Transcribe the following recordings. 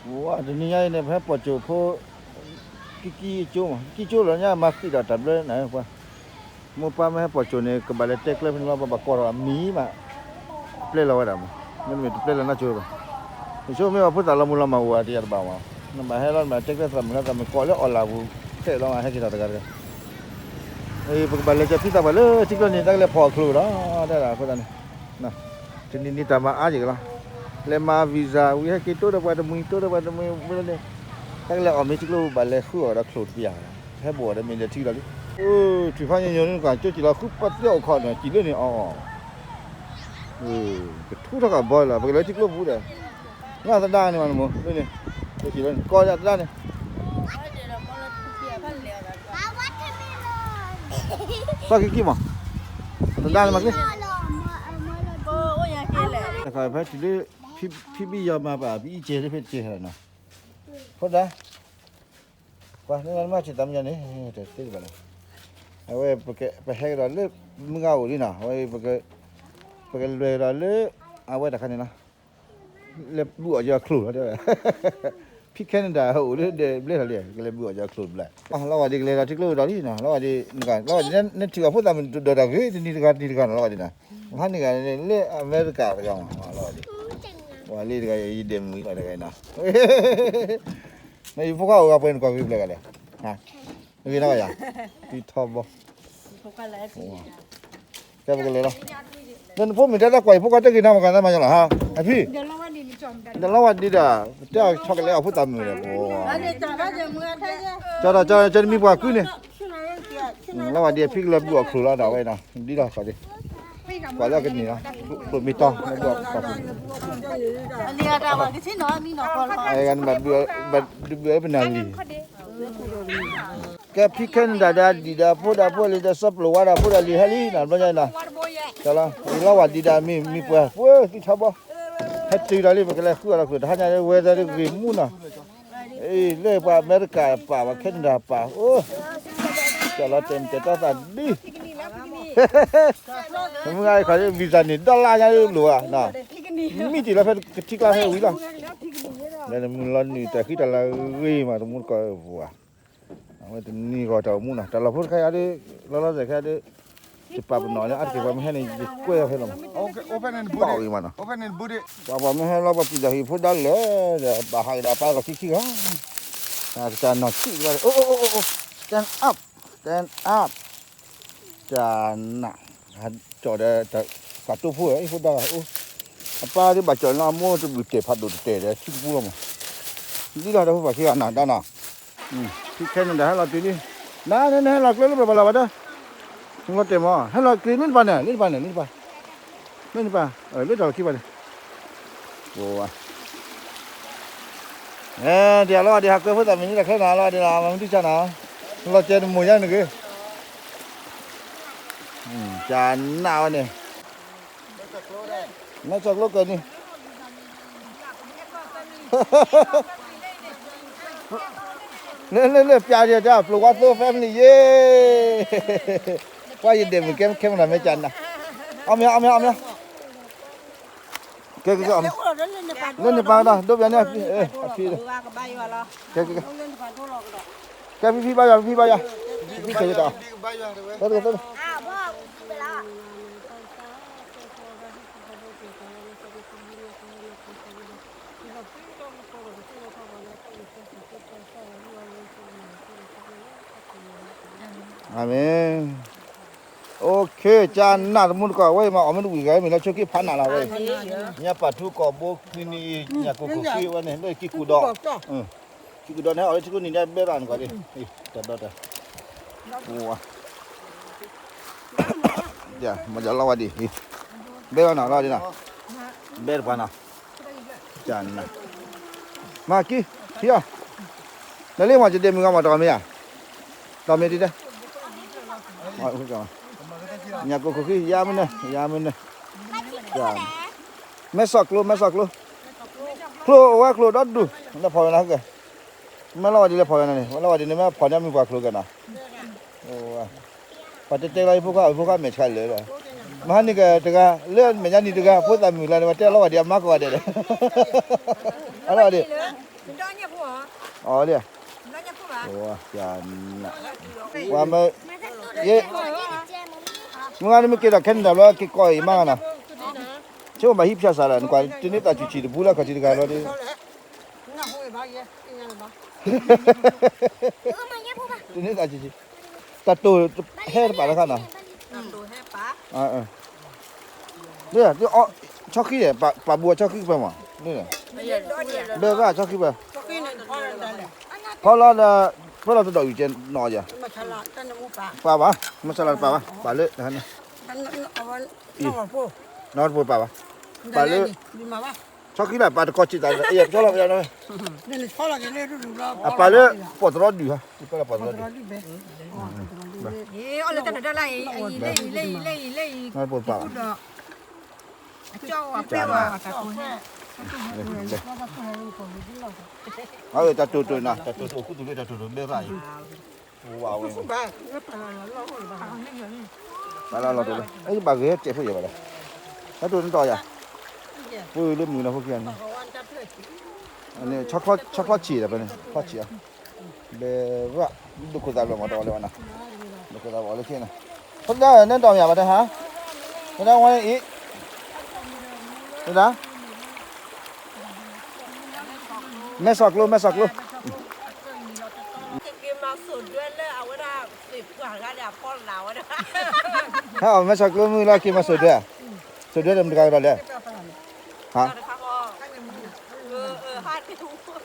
တနံၤညါအံၤန့ၣ် ပဟဲပိာ်ကၠိဖိ ကံကံကၠိမး ကံကၠိလီၤညါ မၤသံဒီးတၢ်ဘျၢနၤပှၤ မိၢ်ပၢ်မ့ၢ်ဟဲပိာ်ကၠိန့ၣ် ကဘၣ်လဲၤတဲကျဲဖဲန့ၣ်လီၤ ပဘၣ်ကိးထီၣ်အမံၤမး ပျဲလီၤဝဲဒၣ်မး မ့တမ့ၢ်တပျဲလီၤနီတကၢဘၣ် ယဆိကမိၣ်မ့ၢ်ပှၤဖိသၣ်လီၤမုၢ်လီၤမၢ်အိၣ်ဝဲတယၤတဘၣ်မး နဘၣ်ဟဲလီၤ နဘၣ်တဲကျဲသးမုၢ်လီၤ သးမုၢ်ကိးလၢအီၣ်လၢ်ပူၤ ခဲလီၤမးဟဲက့ၤထီၣ်တဂၤတဂၤ ပကဘၣ်လဲၤကၠီၤဖံသးပှၢ်လၢထံကျိန့ၣ် တၢ်ကလဲၤဖီၣ်အချိၣ်ဒီး တဲဒၣ်အဃိသတးန့ၣ် တနံၤနံၤတၢ်မၤအါယံာ်ကလီၤ လဲၤမၤ visa ဝံၤ ဟဲက့ၤတိၢ်ဒီးပှၤတမှံၤ တိၢ်ဒီးပှၤတမှံၤ ဝံၤလီၤန့ၣ် တၢ်ကလဲၤအီၣ်မ့ၢ်ထံကျိဘၣ်လဲၤဃုအီၣ်ဒီးချိၣ်တပျၢ် ဟဲဘိးအီၤဒီးမ့ၢ်လဲၤထံလီၤလံ အိၣ် ထွံၣ်ဖးညီညီနကၠိကံၤလီၤ ဃုပှၤသ့အိၣ်ခိးန့ၣ် ကံၤလၢန့ၣ်အီၤ ကထူထီၣ်ကဘီလီၤ ပကလဲၤထံကျိပူၤဒီး လၢသဒါန့ၣ်မးနမိၢ် လၢန့ၣ် ကံၤလၢန့ၣ် ကီၢ်သဒါန့ၣ် သီၣ်ကံကံမး သဒါန့ၣ်မးကျ့ တခါဖဲထံၣ်လၢ ဖံဘံယီၤမၤပာ် ပအံးကဲလၢဖဲတကဲဟဲလီၤနီၤ ဖိဒါ ကွၢ် နမ့ၢ်ဆံးသးမံညီန့ၣ် တသ့ဘၣ်နီၤ အဝဲ ပဟဲကဒီးလၢ မုၢ်ဂၤအိၣ်လံနီၤ အဝဲ ပကလဲၤကဒီးလၢ အဝဲတခါန့ၣ်လီၤ လဲၤဘုးအီၣ်က့ၤချိၣ်လီၤ ဖံ Canada အိၣ်လၢဒဲးဘျဲၣ်ထီၣ်လံ ကလဲၤဘုးအီၣ်က့ၤချိၣ်တဘျီ လီၤဝဲဒ်ကလဲၤဒီးထံကျိဒီးလံနီၤ လီၤဝဲဒ် လီၤဝဲဒ်န့ၣ်ထံၣ်အီၤဖိသၣ်မုၣ်ဒိၣ်တၢ်ဂ့ၤ တနံၤတဂၤတနံၤတဂၤနီၤ လီၤဝဲဒ်နီၤ ဟါန့ၣ်ဂၤန့ၣ် လၢအမဲရကၤတဂၤမး လီၤဝဲဒ် ပှၤလံတဂၤအံၤ ယဒဲးမုၢ်လီၤတဂၤအံၤနီၤ နယဖိခွါအိၣ်ဂၤပှဲၤနကွၢ်ဂ့ၤဘျဲၣ်ဂၤလဲၣ် ဂ့ၤနီၢ်ဂၤယၤ သံထီဘီ ကဲပကလဲၤလီၤ နဖိမုၣ်တဲတၢ်ကွၢ်ယဖိခွါတဲဂ့ၤနီၢ်မးကသးမၤညီလီၤဟါ အဖံ ဒီးလီၤဝဲဒ်ဒီး ပတဲအီၤဆီကလဲအီၤဖိသၣ်မုၣ်ဒီး ကၠီဒီးကၠီဒီးကၠီတမံၤပှၤကုန့ၣ် လီၤဝဲဒ်အဖံကလဲၤဘုးအီၣ်ချိၣ်လီၤဒီးဝဲနီၤ ဒ်လီၤကီးဒ် ကွၢ်လၢအကန့ၢ်လီၤ ချိၣ်မ့ၢ်တီ လၢဘုးအီၣ်ချိၣ် ဘၣ်ဒုးဘုးအီၣ်ပနၢ်လံ ကဲဖံ Canada ဒီးဒံးဒီးဖိဒီးဖိလံဒီးစီၤပျိၢ်ဝါဒီးဖိဒီးလံၤဟဲလံနီၤ ဘျီညါနီၤ လီၤဝဲဒ်ဒီးမံၤမံၤပှဲၤ ပှဲၤသံထီဘီ ဟဲတုၤဒီးလံ ပကလဲၤဃုအီၤဒီးချိၣ် တဟါညါ weather ဒ်ဂ့ၤမူနီၤ လၢပှၤအမဲရကၤပာ် ပှၤ Canada ပာ် အိၣ် ကၠီလီၤတဲာ်တဲာ်တီသးဒ် မုၢ်ဂၤခီ visa န့ၣ် dollar ညါလိၤဧါ မံတံၢ်လီၤဖဲကထံကျါဖဲဝံၤလီၤ လၢနမုၢ်လီၤနုာ်တၢ်ဃံတၢ်လၤဂ့ၤမး တမူတကိးပှၤ အဝဲတနံၤဂီၤတၢ်အိၣ်မူနီၤ တၢ်လီၢ်ဖိတခါအံၤဒ် လီၤလီၤဆဲးခဲဒ် ယပာ်ပနီၣ်လၢအါတက့ၢ် ပှၤမ့ၢ်ဟဲန့ၣ်ယကွဲအီၤဖဲလီၤမး ဘၣ်အီၤဂ့ၤမးနီၤ ပှၤမ့ၢ်ဟဲလီၤပှၤပျံၤတၢ်ဟံၣ်ဖိဒၣ်လဲာ်ဒီး ဘၣ်ဟးက့ၤဒီးအပၢ်လီၤခံခံဂၤ တၢ်နီၢ်ဆံးတဂၤ အိၣ်အိၣ်အိၣ် stand up stand up တၢ်နး ကၠီၣ်ဒီး ကၢ်တိၢ်ဖိ အဖိဒၣ်အိၣ် အပၢ်ဒ်ဘၣ်ကၠီၣ်လၢအမိၢ်တဘုၣ်တဲာ်ဖးဒိၣ်တတဲာ်ဒီး ထံတပူၤလီၤမး ဒ်လီၤဒီးဖိပၢ်ခံဂၤနၤဒါနီၤ ဖံ Canada ဟဲလီၤတုၤလံ နၤန့ၣ် နဟဲလီၤကျဲလၢပှၤဘၣ်လီၤဘၣ်ဒီး နလီၤတဲာ်မး ဟဲလီၤကျဲလၢနပၢ်န့ၣ် လၢနပၢ်န့ၣ် လၢနပၢ် လၢနပၢ် လၢတၢ်လီၢ်ခံပၢ်န့ၣ် အဲ ဒ်အလီၤဝဲဒ်ဟးကွဲဖိသၣ်မုၣ်န့ၣ် တၢ်ချၢနၤလီၤဒ်နၤ မ့ၢ်မ့ၢ်ဒုၣ်ဆါနၤ လီၤကဲနမိၢ်ညါနဂ့ၤ ကနၣ်ဝဲန့ၣ် မ့ၢ်စီၢ်ကျိကၢၢ်န့ၣ် လၢလၢလၢ ပျးဒံးတၢ် ပျိၢ်ဝါသိ family ယ့ ကွၢ်ယဒဲးမုၣ်ကဲ camera မ့ၢ်ကနၣ် အီၣ်မ့ၤ အီၣ်မ့ၤ အီၣ်မ့ၤ ကဲကဲကဲ လၢန့ၣ်ပၢ်ဒီး ဒိပျးန့ၣ် အဖံ အဖံ ကဲကဲကဲ ကဲဖံဖံဘါယွၤ ဖံဖံဘါယွၤ ဖံဆဲးယတၢ် တၢ်တၢ်တၢ် အၤမ့ၣ် OK ကနၣ်တမူတကိး အဝဲအံၤမးအီၣ်မ့ၢ်တဝံၤဂၤမ့ၢ်လၢဆိက့ဖးနးလီၤဝဲအံၤ ညါပာ်ထူကီၢ်ဘိ နံၤနံၤအံၤ ညၣ်ကိၢ်ခိၣ်ဃံဝဲန့ၣ် လၢကံၢ်ကူၣ်ဒီး ကံၢ်ကူၣ်ဒီးန့ၣ် အီၣ်လၢထံကိးနံၤဒဲးဘဲရၣ်နကွၢ်ဒ် တၢ်ဒီးတၢ် ဝါ မ့ၢ်ယလီၤဝဲဒ် ဘဲဝဲနီၤလီၤဒ်နီၤ ဘဲတပှၤနီၤ ကနၣ် မၤကံ ထံအီၤ နလၢမၤကဒဲးမုၢ်ဂၤမၤတၢ်မ့ၢ်ဧါ တၢ်မ့ၢ်ဒ်ဒဲး ညၣ်ကိၢ်ခိၣ်ဃံ ယါမနုၤ ယါမနုၤ မဲစီၣ်ကျိ မဲစီၣ်ကျိ ကျိအိၣ်ဝဲကျိဒီဒူၣ် လဲၤဖီၣ်ဝဲနၤဟဲက့ၤ မ့ၢ်လီၤဝဲဒ်လဲၤဖီၣ်ဝဲနၤန့ၣ် မ့ၢ်လီၤဝဲဒ်န့ၣ် မ့ၢ်ဖီၣ်န့ၢ်မုၢ်ပှၢ်ကျိကဲနီၤ ပှၤတဲတဲလီၤယဖိခွါ ယဖိခွါမဲာ်ဆှးလၢာ်ဒီး မဟါန့ၣ်ကတဂၤ လၢမဲာ်ညါနံၤတဂၤ ဖိသၣ်မုၣ်လၢန့ၣ် ပှၤတဲလီၤဝဲဒ်အမါကိးဂၤဒဲးဒီး အလီၤဝဲဒ် အီၤလံ, ဝဲမ့ၢ်, ယဲ, မုၢ်ဂၤန့ၣ်မ့ၢ်က့ၤဒီး Canada ဘျီ က့ၤကိးအံၤမးနီၤ, ဆိမိၣ်ဘၣ်ဟံၣ်ဖၠၣ်စးလၢ နကွၢ် တန့ၢ်သးဆူၣ်ဆံးတပူလၢခီၣ်ထံးတဂၤလီၤဒီး တန့ၢ်သးဆူၣ်ဆံး, တၢ်တိၢ်ဟဲတပာ်တခါနီၤ, ဆီဃံ, ဆီဃံ, ပာ်ဘိးဆီဃံပၢၤမး, ဘၢဘၣ်ဆီဃံပၢၤ, ဖီလီၤဒီး, ဖီလီၤတဒီးအံၤကဲနီၤယၤ, ပာ်ဘၣ်, မဆါလီၤတပာ်ဘၣ်, ပာ်လၢ, နီတပာ်ဘၣ်, ပာ်လၢ, ဆီဃံလၢပာ်တကီၢ်စံးသး, ဆီလီၤ, အပာ်လၢ, ပီၣ်တရီဒုၣ်ဟါ, ပီၣ်တရီဒုၣ်, နီတပာ်ဘၣ်, တၢ်တိၢ်တိၢ်နီၤ, တၢ်တိၢ်တိၢ်ခူသူၣ်လၢတၢ်တိၢ်တိၢ်ဘဲဘၣ်အံၤ, ဝဲ ပာ်လီၤလီၤတလၢ, ဘၣ်ဂ့ၤဟဲတဲဖိယဲၢ်ဘၣ်ဒီး, ဟဲတိၢ်နတီၢ်ယၤ, ဖိလၢမုၢ်နီၤဖိခံဂၤန့ၣ်, ဆီချီဆံးဒီးဖဲန့ၣ် ချီဆံးအီၤ, ဘဲဘၣ်, ဒိခိၣ်သၣ်ဘျီမၤတီၢ်ဝဲလၢဝဲနီၤ, ဒိခိၣ်သၣ်ဘျီလၢခံန့ၣ်, ဖိဒၣ်နတီၢ်မ့ၢ်ဘၣ်တဟါ, ဖိဒၣ်ဝဲအံၤ, ဖိဒၣ် မဲဆီၣ်ကျိ မဲဆီၣ်ကျိ, ဟဲအီၣ်မဲဆီၣ်ကျိမုၢ်လီၤ က့ၤမၤစိာ်ဒၢ, စိာ်ဒၢဒီးမတၤတဂၤကဒီးလဲၣ်, ဟါ,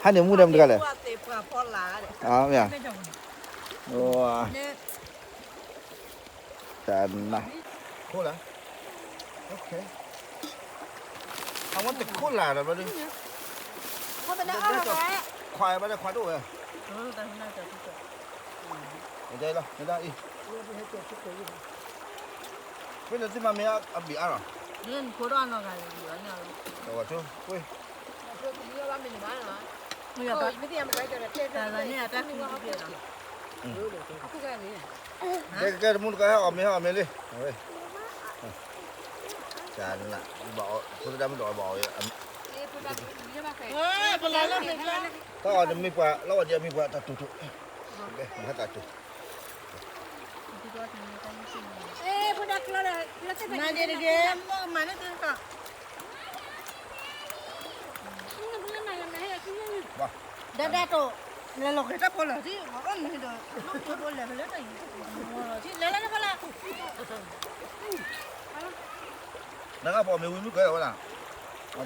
ဟးန့ၣ်မူဒီးမတၤတဂၤလဲၣ်, မ့ၢ်, တၢ်နး, ခိၣ်လၢ်, အဝဲတခိၣ်လၢ်ဒီးဘျီဒီး, ခွါဘၣ်ဒီးခွါဒိၣ်ဝဲ, လီၤ, မ့ၢ်ဒၣ်အံၤ, ဖဲန့ၣ်သုမၤမ့ၢ်အဘံၣ်အါလီၤ, ဝဲဆိ, ကဲတမူတကိးဟဲအီၣ်မ့ၤ ဟဲအီၣ်မ့ၤလံ, တၢ်နး, ဖိသဒါမုၣ်ဒီးဘၣ်အီၣ်, တၢ်အီၣ်တမ့ၢ်ပှၤ လီၤအီၣ်ဒံးအမ့ၢ်ပှၤတၢ်တိၢ်တိၢ်, ဟဲတၢ်တိၢ်, မၤဒ်တဂ့ၤ, မၤန့ၢ်သုကီး, ဒၣ်ဒၣ်တိၢ်, လဲၤလီၤဂ့ၤတၢ်ဖိလၢာ်ထံ, အီၣ်မ့ၤဒီး, လဲၤလီၤတၢ်ဖိလၢာ်, နဂၤပအီၣ်မ့ၤဝံၤမုၢ်ကဲဝဲဒၣ်, အမ့ၢ်,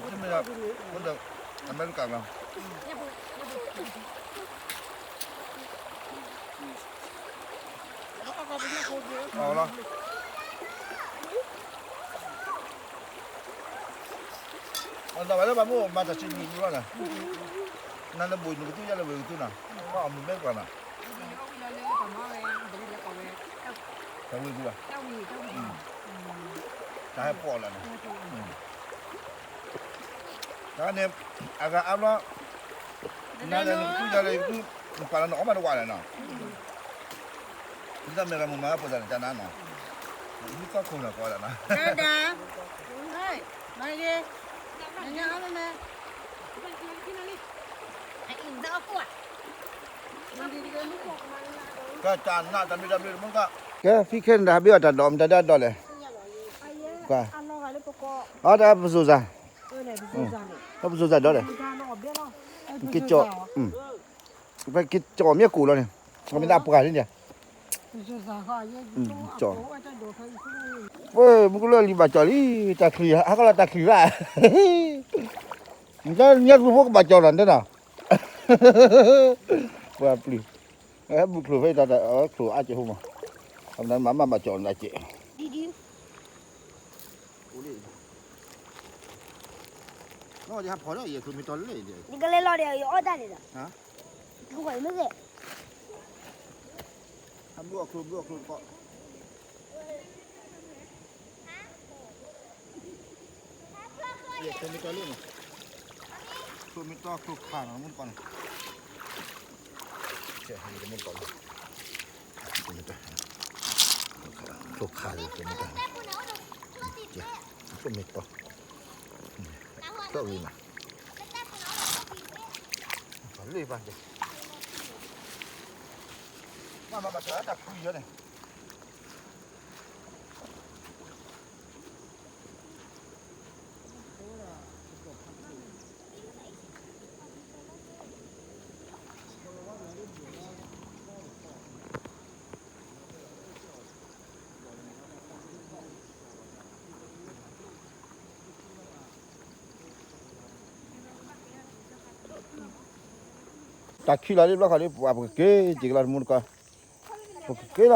အမဲရကၤလီၤ, အီၣ်လီၤ, အီၣ်ဒီးဝဲလၢပှၤမ့ၢ်မၤတၢ်စံးဘျုးဘျုးလီၤန့ၣ်, နၤလၢဘိၣ်နကသူၣ်ယၤလၢဝဲကသူၣ်နီၤ, ဘၣ်အီၣ်မ့ၤမဲရကၤနီၤ, တၢ်ဝံၤဘၣ်, တၢ်ဟဲဖီၣ်လၢန့ၣ်, တၢ်န့ၣ်, အဂၤအါဘျီ, နၤလၢနကသူၣ်ယၤလၢယကသူၣ်, နပာ်လီၤနအီၣ်မးတဝးလဲၣ်နီၤ, ဒ်သိးမဲရၤမုၣ်မၤပိာ်သးန့ၣ် တၢ်နါနီၤ, မုၢ်သီခိၣ်နီၤကိးဝဲဒၣ်နီၤ, ဒၣ်, မၤဂ့ၤ, ညါအီၣ်မ့ၤ, ကဲတၢ်နး တၢ်မ့ၢ်တၢ်ဘျုးတမူတဂၤ, ကဲ ဖံခဲန့ၣ် တၢ်ဟးဘ့ၣ်အီၤတၢ်ဒိး မတၤဒၣ်ဒိးလဲၣ်, ကွၢ်, အီ တၢ်ပစိၤစၢ်, တၢ်ပစိၤစၢ်ဒိးလဲၣ်, က့ၤကၠီ, ဖဲက့ၤကၠီမ့ၢ်ကိၣ်လီၤန့ၣ်, မ့ၢ်ဒၣ်ပှၢ်န့ၣ်, ကၠီ, ပှၢ် မူကလၢလံဘၣ်ကၠီလံ, တၢ်ချံၣ်, ဟးကလီၤတၢ်ချံၣ်ဘၣ်, ညၣ်သူဖိကဘၣ်ကၠီနီၤ တဲနီၤ, ပှၤပျုၤ, ဘူးချိၣ်ဖဲအံၤတၢ် ချိၣ်အါကဲးဖိမး, အမၤမၤဘၣ်ကၠီနၤကဲး, နကလဲၤလီၤဒီး ယခိၣ်မ့ၢ်တီလၢအံၤဒီး, ဟါ, ခိၣ်မ့ၢ်ဂ့ၤ, ဟးဘုအီၣ်ချိၣ် ဘုအီၣ်ချိၣ်တကီး, ယခိၣ်မ့ၢ်တီလၢန့ၣ်, ခိၣ်မ့ၢ်တီ ခိၣ်ခါနီၤ မူတကီးန့ၣ်, မူတကီးန့ၣ်, ခိၣ်ခါလၢ ခိၣ်မ့ၢ်တီ, ခိၣ်မ့ၢ်တီ, ကျီၢ်ဂ့ၤမး, ခိၣ်မ့ၢ်တီ, လၢဘၣ်ကဲ, မ့ၢ်ဘၣ်ဆၣ်တၢ်ဖုယီၤန့ၣ် တၢ်ခံးလီၤလံဘျီခီဒ် ပှၤပကက့ၤက့ၤကလီၤတမူတကီ, ပကက့ၤလီၤ,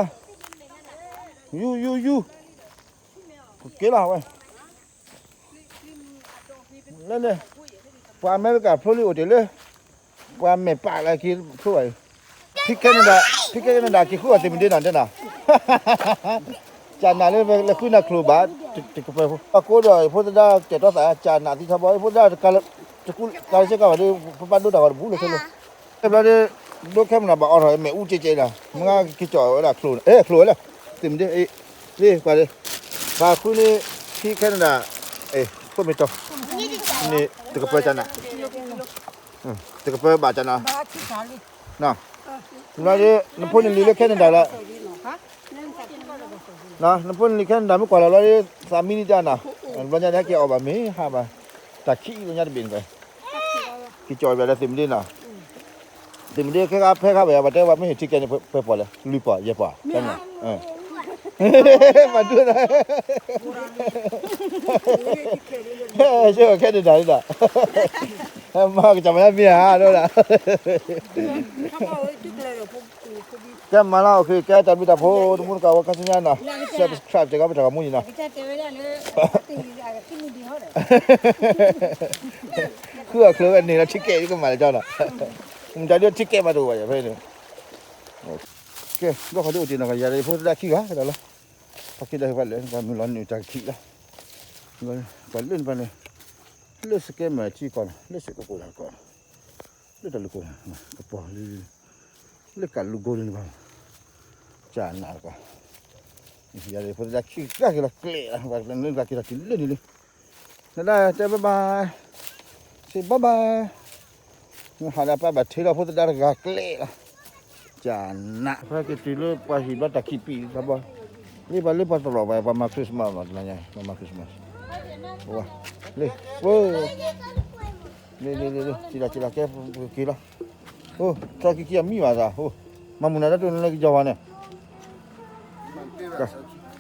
ယူ ယူ ယူ, ပကက့ၤလီၤဝဲ, လၢန့ၣ်, ပှၤအမဲရကၤဖျိလံအိၣ်တ့ၢ်လၢ ပှၤမဲာ်ပာ်လၢက့ၤဖျိဘၣ်အံၤ, ဖံ Canada, ဖံ Canada က့ၤဃုအီၤသ့ၣ်မ့ၢ်ဒ်နီၤ တဲနီၤ, ကနၣ်လၢလဲၤဃုနၤချိၣ်ဘၣ်, တကပၤဖိ ပှၤကိးဒီးဖိသဒါတဲာ်တီသး ကနၣ်သံထီဘီ ဖိသဒါတကးလၢ တကူကးလၢစ့ၢ်ကီးဘၣ်ဒီး ပဘၣ်ဒိတၢ်ဂီၤတဘူးလၢခဲလၢာ်, တဘျီဒီး ဒိ Canada ဘၣ်အီထီၣ်မ့ၣ်အူကဲကဲလီၤ မ့ၢ်က့ၤကၠီၣ်ဝဲဒၣ်ချိၣ်, အဲ ချိၣ်ဝဲလၢ သ့ၣ်မ့ၢ်ဒ် လ့ၣ်ကွၢ်လၢ, ပှၤဃုန့ၣ် ဖံ Canada, အဲ ခိၣ်မ့ၢ်တီ, န့ၣ် တကပၤကနၣ် တကပၤဘၣ်ကနၣ်, ဘျီဒီး နဖိန့ၣ်လံၤလၢ Canada လီၤ, နဖိန့ၣ်လံၤ Canada မ့ၢ်ကွၢ်လီၤလီၤဒီး သးမံလံတၢ်နီၤ, ဘျီညါန့ၣ်ဟဲက့ၤအီၣ်ဘၣ်မ့ၢ်ဟးဘၣ်, တၢ်ခံးလၢညါတဘ့ၣ်န့ၣ်, က့ၤကၠီၣ်ဘၣ်ဒီးသ့ၣ်မ့ၢ်ဒ်နီၤ, သ့ၣ်မ့ၢ်ဒ်ခဲခါဖဲခါဘၣ်ယၤ ပှၤတဲဝဲမ့ၢ်ဟ့ၣ်ထံကဲန့ၣ် ပှဲၤပီၢ်လဲၣ် လွံၢ်ပီၢ် ယဲၢ်ပီၢ်, မၤဒူၣ် ဆၢ Canada န့ၣ်ဒီး, မၤကစၢ်မၤလၢမ့ၢ်ဧါ ဒိၣ်ဒၣ်, ကဲမၤလၢ okay ကဲတၢ်ဘျုးတၢ်ဖှိၣ် တမူတကိး ဝဲခါဆူညါနီၤ, subscribe တဲကီးပတၢ်ဂီၤမူန့ၣ်နီၤ, ဃုအီၣ်ချိၣ်ဝဲန့ၣ်လီၤ ထံကဲအံၤကမၤလၢာ်ကၠီနီၤ, မတၤဒ်ထံကဲမးတအိၣ်ဘၣ်ယၤဖဲန့ၣ်, ကဲ ဘျီခီဒ်အိၣ်တ့ၢ်နီၤ ယၤဒီးဖိသဒါခံဂၤကဒီးလီၤ, ပှၤက့ၤဒီးပှၤလၢပှၤမုၢ်လီၤနုာ်တၢ်ကခံးလီၤ, ပှၤလၢန့ၣ်ပှၤန့ၣ်, လၢစကဲမၤထံကီၢ်နီၤ လၢစ့ၢ်ကီးကိးတၢ်ကီး, လၢတၢ်လူၢ်ကိး ကပီၤလံ, လၢကးလူၢ်ကိးလံန့ၣ်ပှၤ, ကနၣ်တကီး, ယၤဒီးဖိသဒါခံဂၤက့ၤလီၤကျဲလီၤ ပှၤလၢန့ၣ်က့ၤလီၤတုၤလၢန့ၣ်လံ, နဒၣ်တဲ bye bye, say bye bye, ဟးလၢပၢ်ဘၣ်ထံလီၤဖိသဒါတဂၤကျဲလီၤ, ကနၣ် ဖဲက့ၤတုၤလၢပှၤဟံၣ်ဘျီတၢ်ခံးပံးလီၤဘီ, လၢပှၤလၢပှၤတလီၤဘၣ် ပှၤမၤ Christmas မး တနၤညါ ပှၤမၤ Christmas, လၢ လၢ လၢ လၢ က့ၤလီၤ က့ၤလီၤ ကဲ ပကက့ၤလီၤ, အိ တၢ်ခံးခံးအမံဘၣ်သး အိ မၤမုာ်နၤတၢ်တိၢ်န့ၣ်လၢကယီၤဝဲန့ၣ်, က